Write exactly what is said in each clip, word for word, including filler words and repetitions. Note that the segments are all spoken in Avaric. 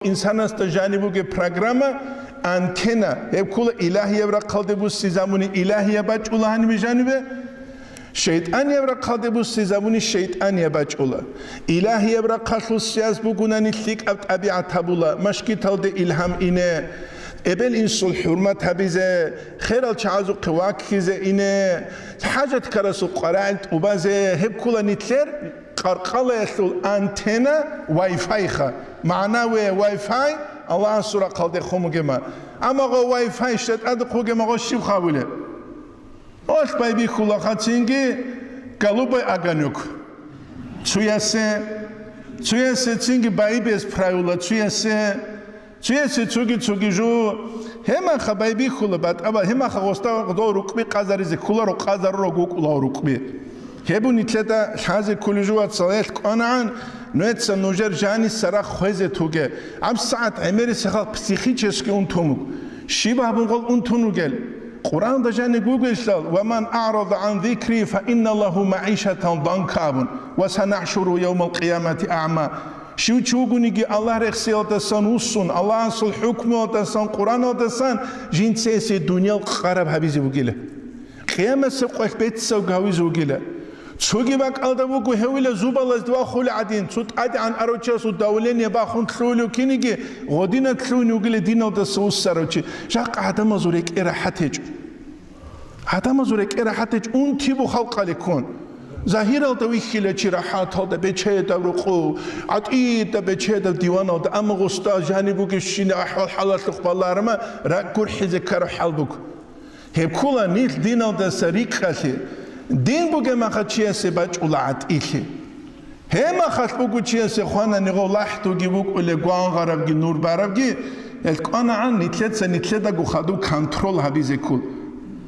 Инсанасда жаниб бугеб программа, антенна, гьеб ккола илагьияб рахъалде буссизабуни илагьияб бачӀула гьанибе жанибе, шайтӀанияб рахъалде буссизабуни шайтӀанияб бачӀула. Илагьияб рахъалъул сияс бугунани лъикӀаб тӀабигӀат гьабула, машгиталде илгьам ине, эбел-инсул хӀурмат гьабизе, херал чагӀазухъе ваккизе ине, хӀажаткарасул къварагӀел тӀубазе, гьеб ккола нилъер къаркъалаялъул антенна Wi-Fi-ха. Магьанаве Wi-Fi Аллагьасул рахъалдехун бугема. Амма гъо Wi-Fi щай тӀадехъ бугема, гъо щиб хъавулеб? Олъ байбихьула хацинги голубой огонёк. Цуясе, цуясе цинги байбес правила, цуясе, цуясе цуги-цуги жу. Гьемаха байбихьула батӀаба, гьемаха гъоста гъдо рукъби къазаризе кколаро, къазарурав гукӀулав рукъби. Гьеб нилъеда лъазе кколеб жо, вацал, гьелъ кӀванагӀан, нужеца нужер жаниса рахъ хвезе туге. ГьабсагӀат гӀемерисеб халкъ психически унтун вуго. Щиб гьабун гъол унтун вугел? Къуръанда жаниб бугелъул: «Ва ман а'рада гӀан зикри, фа инна лагьу магӀишатан данка», – абун, «ва санахӀшуру явмал къиямати агӀма». Щив чи вугониги Аллагь рехсиялдасан вуссун, Аллагьасул хӀукмуялдасан, Къуръаналдасан жинцасе дуниял къараб гьабизе бугила. Къиямасеб къоялъ бецав гавизе вугила. Цоги бакӀалда буго гьевила зубалазде вахулев гӀадин, цо тӀадегӀан арав чиясул давление бахун лъугьулев киниги, гъодинаб лъугьунев вугила диналдаса вуссарав чи. Жакъа гӀадамазул рекӀее рахӀат гьечӀо. ГӀадамазул рекӀее рахӀат гьечӀо, унти бу халкъаликкун. Загьиралда вихьила чи рахӀаталда, бечедаб рукъу, гӀатӀида бечедаб диваналда, амма гъусда жаниб бугебщинаб ахӀвал-хӀалалъухъ баларма, ракӀ гурхӀизе ккараб хӀал буго. Гьеб ккола нилъ диналдаса рикӀкӀалъи, дин бугеб маха чиясе бачӀула гӀатӀилъи. Гьеб махалъ буго чиясе хванани гъов лахӀдуги букӀулеб, гвангъарабги нур барабги, гьелъ кӀванагӀан нилъеца нилъедаго хадуб контрол гьабизе ккол.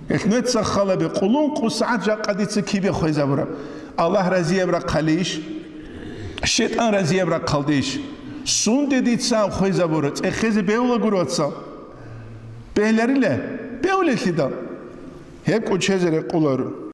Гьелъ нужеца халабе къулун къу сагӀат жакъа дица кибе хвезабураб? Аллагь разияб рахъалищ? ШетӀан разияб рахъалдищ? Сунде дица хвезабура, цӀехезе бевла гуро, вацал. Бегьларила, бевлелъидал. Гьеб кӀочезе рекъоларо.